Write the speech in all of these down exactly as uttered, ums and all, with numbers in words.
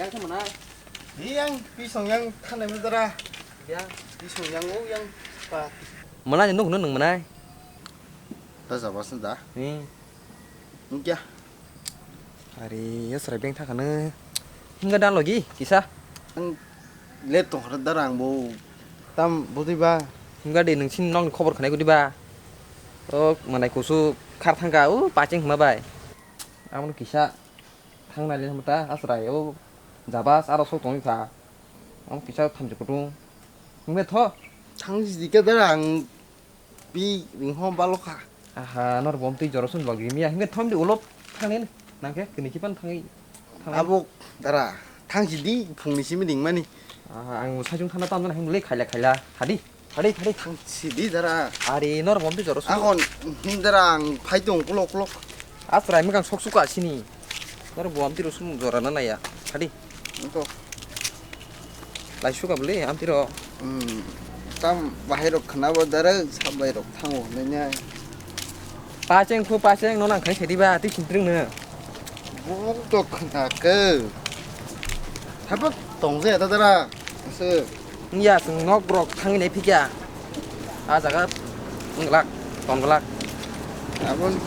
Yang khe mwnai. Yang pisong yang thanai mudara. Ya. Pisong yang o yang pa. Mwnai nung nung mwnai. Ta jaba sunda. Hmm. Nung kya? Ari ya serai beng thakano. Hingga dan logi kisa. Ang let tong hara dara ang bo. Tam budi ba. Hingga de nung sin nong khobor khanai gudi ba. O mwnai kusu khar thangka o pacheng hma bai. Amo kisa. Thang nai le mata asrai o jabas aro sok tong kha. Ang kisa thamchi kutung. Hingme tho. Thang si dike dara ang pi ring hom balo kha. Aha, nor bom twi joro sun bag rimya. Hingme thom di ulop thang ni nang khe kini kipan thang. Thang. Abo dara thang si di phung ni simi ding mani. Aha, ang sajung thana tam jana him le khaila khaila. Hadi. Thari, thari. Thang sidi dara. Ari, nor bom twi jora suk. Akon, hmm, dara ang phai tong kulok kulok. Asrai megang sok suk asini. Nor bom twi rosum jora na naya. Thari. Nto. Lai suka bole, am tiro. Hmm. Tam bahai rok khna bo dara, sab bahai rok thango nanya. Pacheng khu pacheng no nang khai sedi ba, twi sintring no. Buk to khna ke. Thapa tong je ta dara. Se. Wngya, chwng nok rok thangwi nai phikya. A jaga wng glak, ton glak. Abon.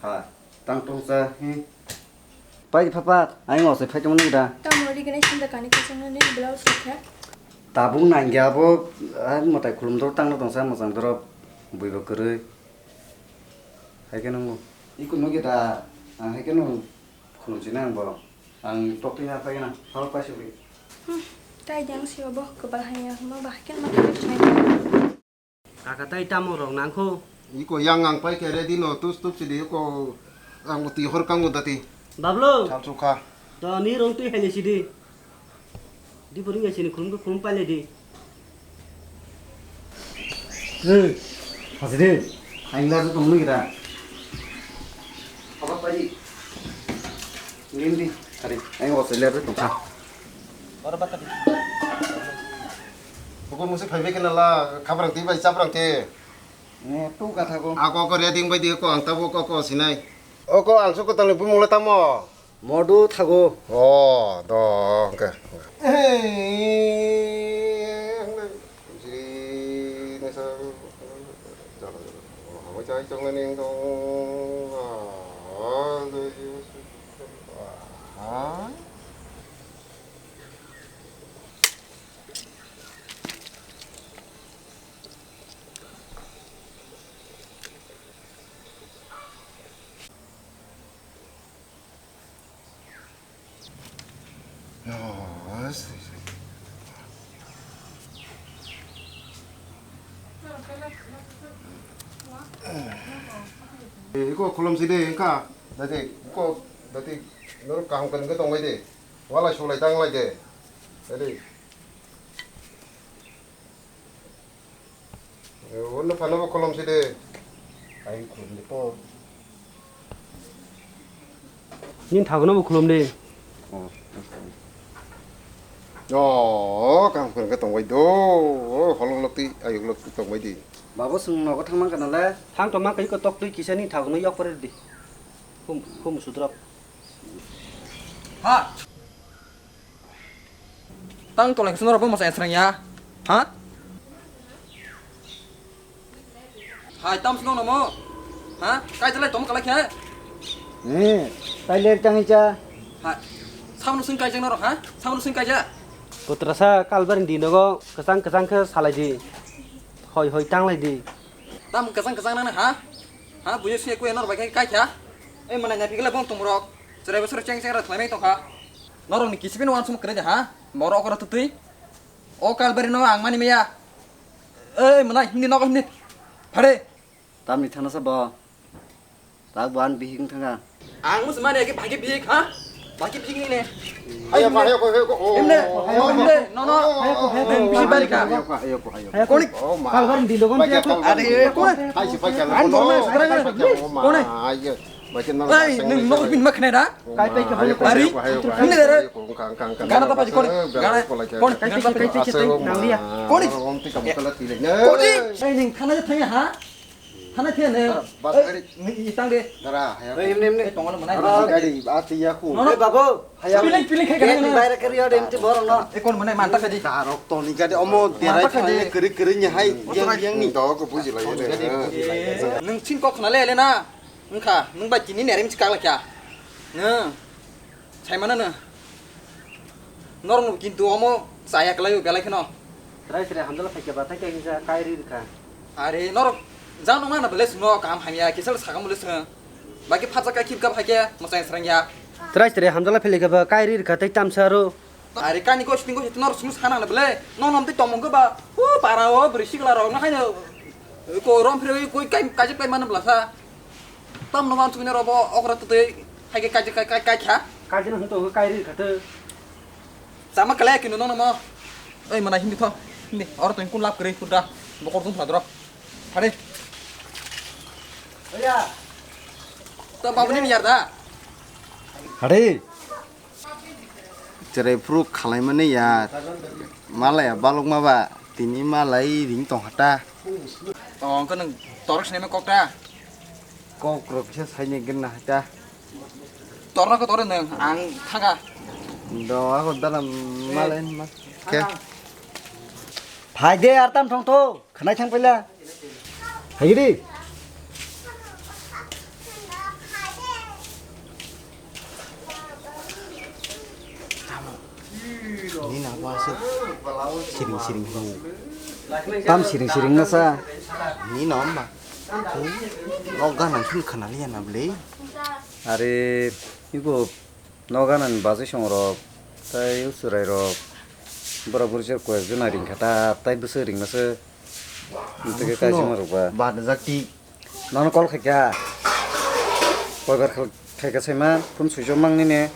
Ha, tang tong cha, hi. Pai pha pa, ai mo se phai tong ni da. Tamo ri gane sinda kani kosong ni blouse rok kha. Tabuk nang ya bo, ai mo tai khulum dor tang tong cha mo jang dor bui bo kwrwi. Hai ke nung. Iku nugi da, ang hai ke nung. Khulumsinai ang borok. Ang tok twi na paigana, phal paisugwi. Hmm, tai jang si obo kwbal hanya hwnma bahai khe ma khe sai. Kaka tai tamo rok nangkho. Iko yang ang pai khe ready no tus tup sidi iko ang twi hor kango dati. Bablo. Chal chukha. To ni rong twi hai sidi. Di boring ya sini khulum khulum paile di. Eh, hasi de. Aing la tong ngi da. Apa tadi? Ngendi? Tadi. Aing o sele tu tong. Ora baka di. Buku musi phaibe kena la khabrang ti bai chabrang te. Ne tu katha ko. Ako ko reding bai di ko ang tabo ko ko sinai. O ko ang su ko tang ni bumung le tamo. Modu thago. O, do, hwnkhe. Iko khulum si de, engka. Dati, iko, dati, nor kaham kan ke tong bai de. Wala sulai tang lai de. Dati. Ono phano bo khulum si de. Ai khulum de po. Nin thagono bo khulum de. Oh, kaham khwrwng khe tongbai do. Oh, holok lok twi, ayuk lok twi tongbai di. Babo, chwng nogo thang man kana le? Thang tong man kai ko tok twi kisa ni thagono yok pore di. Khum, khum sudrop. Ha. Tang tolai khe norok bo mochai srang ya. Ha? Hai tam swngo nomo. Ha? Kai jalai tom kalai khe? Eh, tai ler tang cha. Ha. Samno sing kai jang norok ha? Samno sing kai ja. Putra sa kalbar di nogo kesang kesang khe salai di. Hoi hoi tang lai di. Tam kesang kesang nang ha? Ha? Buyo sing ku norok bai kai kha? Eh, mana nya pigla bong tum rok. Cherai bosor cheng cheng ra thlai mai tong kha. Norok ni kisi pin wan sum kre ha? Moro okra tutui. O kalbari no ang mani meya. Ei, mwnai, hindi nogo hindi. Phare. Tamni thana sa bo. Tak bo an bihik thanga. Ang mus mani agi bagi bihik, ha? Bagi bihik ni ne. Ayo ko, ayo ko, ayo ko. Oh, emne, oh, emne, no, no. Ayo ko, ayo ko, ayo ko. Bisi bari ka. Ayo ko, ayo ko, ayo ko. Koni? Oh, ma. Kalbari di logon. Are, koni? Hai si pai kala. Ang dorma sekarang. Koni? Ayo. Bai ke nang. Ei, nung nogo pin ma khne da? Kai pai ka bole. Ari? Ini dara. Gana ta paji koni? Gana. Koni? Kai pai kai pai nang dia. Koni? Koni? Ei, ning khana thaya ha? Thana thia ne. Ah, bas gari. Ni itang de. Dara, haya. Oi, imni, imni. Eh, tongo mwnai. Ah, gari, ati ya khu. No, no. Eh, babu. Haya. Piling, piling khai. Eh, kana, ni kana. Baira kari ode imti borok no. Eh, kon mwnai manta khaji. Darok toni gari omo derai thani kiri kiri ni hai. Yang, yang ni. Do ko buji lai de. Nung chin kok na le le na. Nung kha, nung ba chini nere mi chikak la kya. Nung. Saimano no. Norok no kintu omo chaya kwlaio belai kheno. Trai sre hamjala phaikya ba thaikya kisa kairi rikha. Are norok jang nong mana bele sungno kaham hamya kisa sakam bele sung. Baki phatsa kai khip kap haikya mosai srang ya. Trai sre hamjala phaikya ba kairi rikha tei tamsa ro. Are kani ko sting ko norok sung sana na bele. Nong nom tei tomong ko ba. Hu para o bri sikla rok no haino. Ko rom phre koi kai kaje kai mana belasa. Tam no man sugina robo okra tutui hai ke kai kai kai kai kha. Kai jeno hwnto kai ri kha to. Sama kale kino no no mo. Oi mana hindi tho. Hindi or to kun lap kre kuda. Bokor dum phadro. Hare. Oya. To babu ni yar da. Hare. Cherai phuru khalaimani ya. Malaya balokma ba tini malai ring tong hata. O, hwnkhe nwng torok sinai ma kok ta? Kok rok kisa saini gwnna hata. Torna khe toro nwng ang thanga. Do ako dala malai ma. Khe. Phai de ar tam thong tho, khnai thang paila. Hai gidi. Ni na ba se siring siring hwnwi. Tam siring siring na sa. Ni na ma. Lo gana hin khana liya na ble. Are iko Noganani bajwi songrok tei usurai rok bora buri se koyek jona ringkha ta tei bwswk ringmasa tei kaisima rok ba. Ba jakti. Nono call khaikha. Koibar khaikha saima phone switch off mang nini.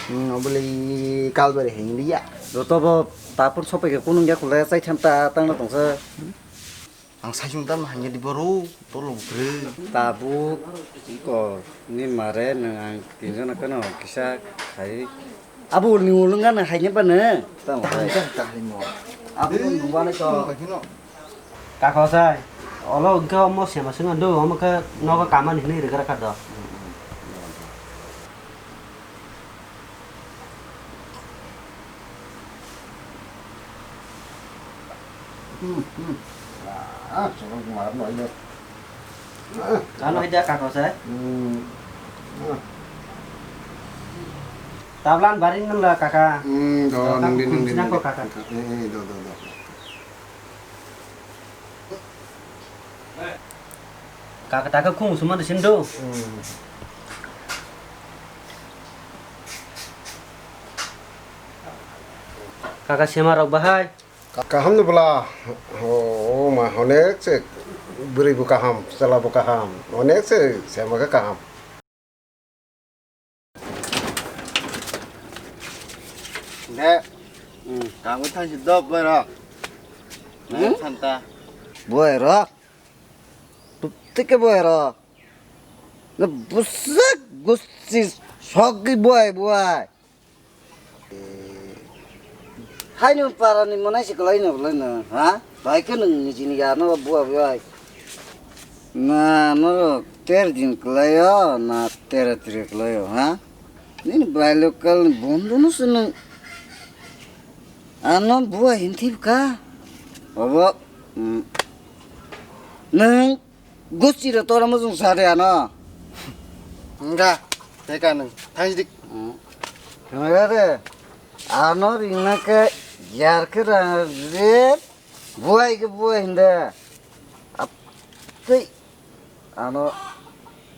Hmm, obwli kalbari heng liya. Joto bo ta phone sopai khe kunung ya khulai chai tham ta tangna tongsa. Ang saichung tamo hanya di boru, tolo bwkrwi. Tabuk, iko, ni mare, nwng ang tinjona kano, kisa khai. Abo ni ulung ano haini ba nwng? Tamo hai. Tamo hai mo. Abo ni ulung ano to. Tamo hai no. Kako sai, olo hwnkhe omo sema swngo do, omo khe nogo kamani hinwi rwgra kha do. Hmm, hmm. Ah, chorong marap no ayo. Ano ida kako sai? Hmm. Tablan baring nang la kaka. Hmm, do, nang di, nang di, nang di. Kaka. Eh, eh, do, do, do. Kaka taka khung suma de sindo. Hmm. Kaka sema rok bahai. Ka-, kaham no bwla. O, o ma, onek se bwrwi bo kaham, chwla bo kaham. Onek se sema khe kaham. De. Hmm, kangwi thangsi dok boy rok. Hmm? Thanta. Boy rok. Tike boy rok. Na busak gusti sogwi boy boy. Haino parani monai se kwlai no, kwlai no, ha? Bai khe nwng nijini ya no bua bua. Na, no, ter din kwlai o, na, ter tre kwlai o, ha? Nini bai lokal ni bondo no se nwng. Ano bua hinthi ka. Obo, mm, nwng Gusti ro tora mujung sa de ano. Nga, teka nung, thang dik. Hmm. Kena re, ano ringna ke yar ke rang re, buai ke buai hinde. Ap, tei, ano,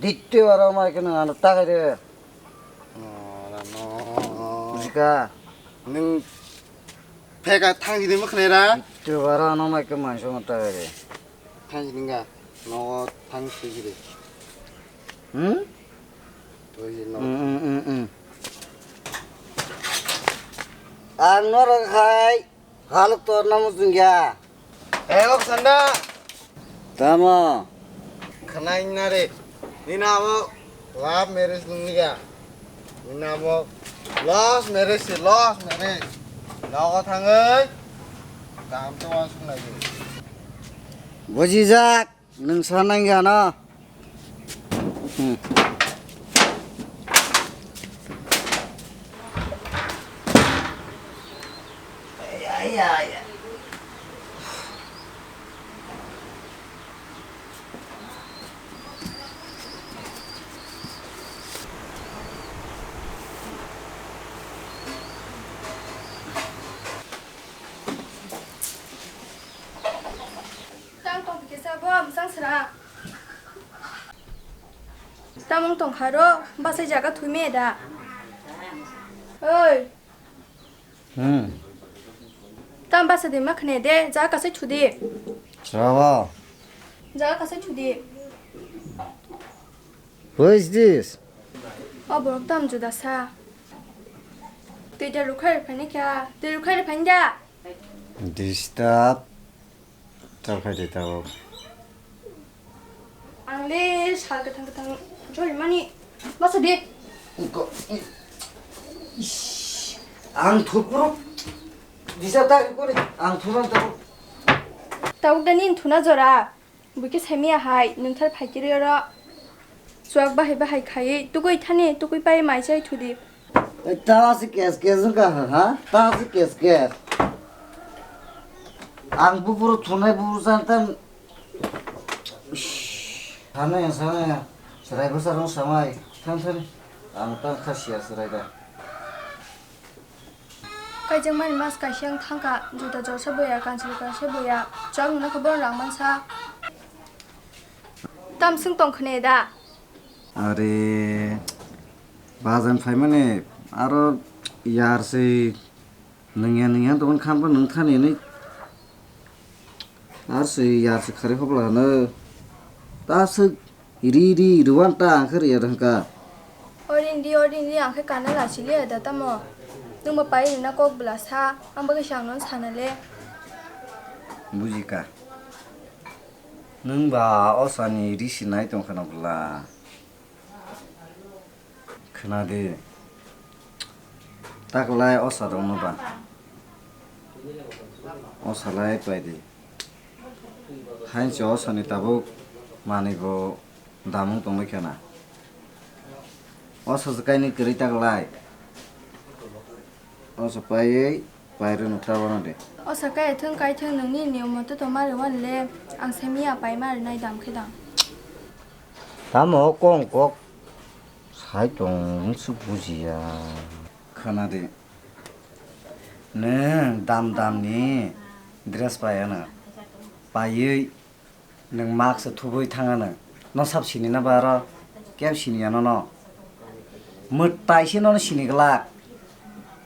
ditte waro mai ke nung ano takai de. Oh, ano. Jika. Nung, theka thang dik mo khnera. Ditte waro ano mai ke manso mo takai de. Thang sini nga, nogo thang sini de. Hmm? Toi no. Hmm, hmm, hmm, hmm. Ang norok hai halok torna muchung ya. Eh, ok sanda. Tamo. Khanai na re. Nina abo love marriage nung niya. Nina abo lost marriage si, lost marriage. Nogo thangoi. Kam to wasung lagi. Bujijak. Nwng sanai gana. Hmm. Tang tong kisa bo musang sra. Tamung tong kharo, basa jaga thumie da. Oi. Hmm. Tam basa de ma khne de, jaga kasai thudi. Srawa. Jaga kasai thudi. Who is this? O borok tam juda sa. Twi da rukhai rwphani kha, twi rukhai rwphani da. Disturb. Tao khai de tao. Ang le sal kwthang kwthang joli mani. Masa de. Ko-, ish, ang thupro. Disa ta ko re, ang thuran tao. Tao da nin thuna jora. Buikhe saimia hai, nwngthar phaikhe rw oro. Chuak bahai bahai khaiwi, tugui thani, tugui pai mai chai thudi. Ei, ta se kes kes wngkha ha, ha? Ta se kes kes. Ang buphuru thunai buphuru san tan. Ish. Sana ya, sana ya. Serai bwsa rong samai. Thang thang. Ang tang kha sia serai da. Kaijakmani mas kaisa wng thangkha, juda jorsa boya, kanchwlwi kaisa boya, chwng nokha bono rang mansa. Tam swng tong khne da? Are, bazan phaimani aro yar se nungya nungya tongmani khampa nung thani hinwi. Ar se yar se khari hopla hano. Ta se ri ri rwan ta ang khe riya hwnkha. Orin di, orin di, ang khe kana lachili da tamo. Nwng bo pai rina kok bwla sa, ang bagwi se ang nono sana le. Bujika. Nwng ba osani ri sinai tongkha na bwla. Khna di. Taklai osa rokno ba. Osa lai pai di. Hainse osani tabuk manwi bo damung tongwi khana. Osa se kainwi kwrwi taklai. Osa paiwi pairwno tabano de. Osa kai thung kai thung nwngni niyom moto tongma rwani le ang se miya paima rwnai dam khe dam. Tamo kong kok sai tong wngse bujiya. Khana de. Nwng dam dam ni dress pai ano. Paiwi nwng mask se thubui thang ano. No sab sini na ba aro? Kebo sini ya nono. Mwtai se nono sini glak.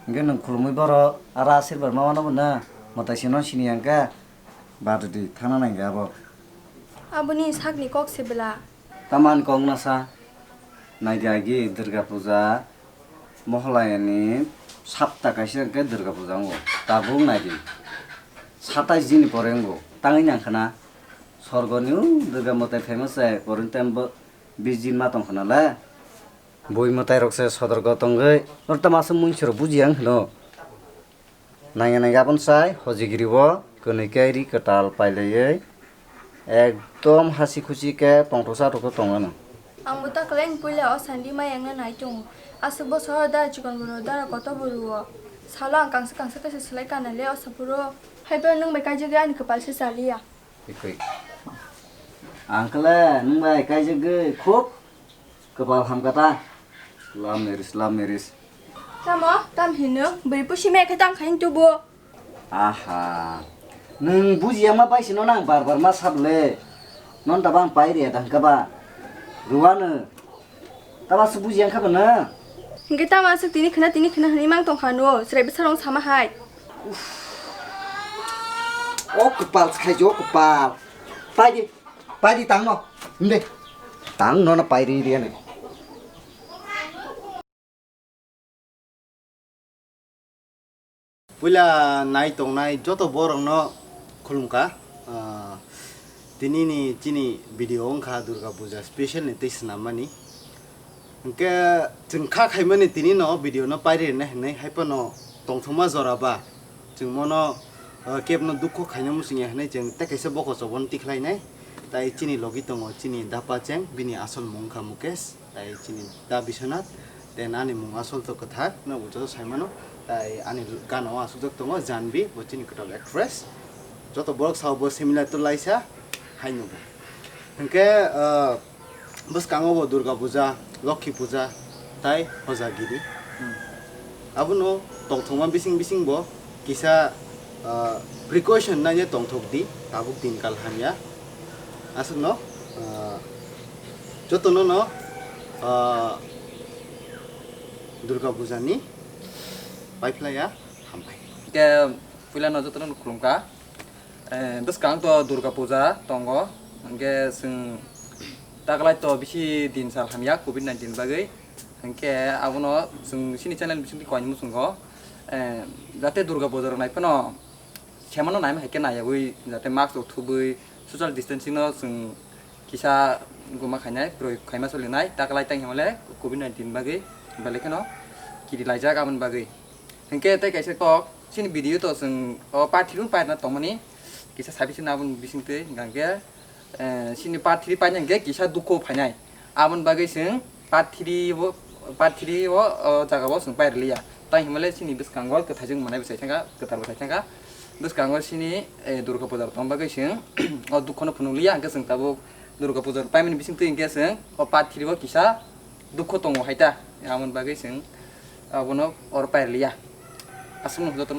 Hwnkhe nwng khulumui borok aro asirbar ma mano bo na. Mwtai se nono sini ya hwnkhe. Ba rwdi, thangna nangya abo. Aboni sakni kok se bwla. Tamani kok nasa. Naidi agi Durga Puja, Mohalaya ni sapta kaisa hwnkhe Durga Puja wngo. Tabuk naidi. Satais din ni pore wngo. Tangwi nangkhana. Sorgo ni o Durga mwtai famous se, pore tei bo bis din ma tongkhana le. Bui mwtai rok se sodorgo tongwi. Oro tamo aswk mungsa rok bujiya wng kheno. Nangya nangya aboni sai hojigiri o kwnwi khe ri kwtal pailaiwi ekdom hasi khusi khe tongthoksa thoksa tongmano. Ang bo ta kwlaini puila o sandi mai wngna nai tongo. Aswk bwskango dara chikon bo rwo, dara kotor bo rwo. Salo ang kangsa kangsa khe se swlai kana le o saphuru. Haiphano nwng bai kaijagwi ani kwpal se chaliya. Ikwi. Ang khe le nwng bai kaijagwi khub kwpal hamkha ta. Love marriage, love marriage. Tamo? Tam hino? Bwrwi pusi me khe tang khain tubu. Aha. Nwng bujiya ma bai sino nang bar bar ma sable. Non da bang pai re dang ka ba. Ruwano. Tamo aswk bujiya kha ba na? Hingke tamo aswk tini khna, tini khna hwnwi mang tong kha no. Chwrai bwsarong sama hai. O kwpal se khai jo, kwpal. Pai di, pai di tang no. Hinde. Tang no na pai ri ri ani. Puila nai tongnai joto borokno khulumkha. Ah, tinini chini video wngkha Durga Puja special ni tei swnammani. Hwnkhe chwng kha khaimani tini no video no pairi rwnai hwnwi, hai phano tongthokma jora ba chwng mono, ah, kebno dukhu khaina muchungya hwnwi chwng tei kaisa bokol chobon tikhlainai. Tai chini logi tongo chini da Pacheng, bini asol mung wngkha Mukesh, tai chini da Biswanath, then ani mung asol to Kwthar, no bo joto sai mano, tai ani gana o asukjak tongo Janvi, bo chini kwtal actress. Joto borok sao bo similar to laisa, hai nugo. Hwnkhe, ah, bwskango bo Durga Puja, Lokhi Puja, tai Hojagiri. Hmm. Abono tongthokma bising bising bo kisa, ah, precaution naine tongthok di, tabuk dinkal hamya. Aswkno, ah, jotono no, ah, Durga Puja ni paiphlaiya hambai. Ke puila no jotono khulumkha. Eh, bwskang to Durga Puja tongo, hwnkhe chwng taklai to bisi din sal hamya covid nineteen bagwi, hwnkhe abono chwng chini channel bisingtwi koinwi muchungo, eh, jate Durga Puja rok nai phano semano naima hai khe naiyawi, jate mask rok thubwi, social distancing no chwng kisa guma khainai, proyog khaima solinai, taklai tang himale covid nineteen bagwi, belai kheno kiri laijak aboni bagwi. Hwnkhe tei kaisa kok, chini video to chwng o part three paina tongmani, kisa sabi chini aboni bisingtwi, hwnkhe, eh, chini part three paina hwnkhe kisa dukho phainai. Aboni bagwi chwng part three o, part three o, o jaga o chwng pairwliya. Tai himale chini bwskango kwthaijwk manai bwsai thangkha, kwtal bwsai thangkha. Bwskango chini, eh, Durga Puja tong bagwi chwng o dukhono phunukliya, hwnkhe chwng tabuk Durga Puja paimani bisingtwi hwnkhe chwng o part three o kisa dukho tongo hai ta, aboni bagwi chwng abono oro pairwliya. Aswkno jotono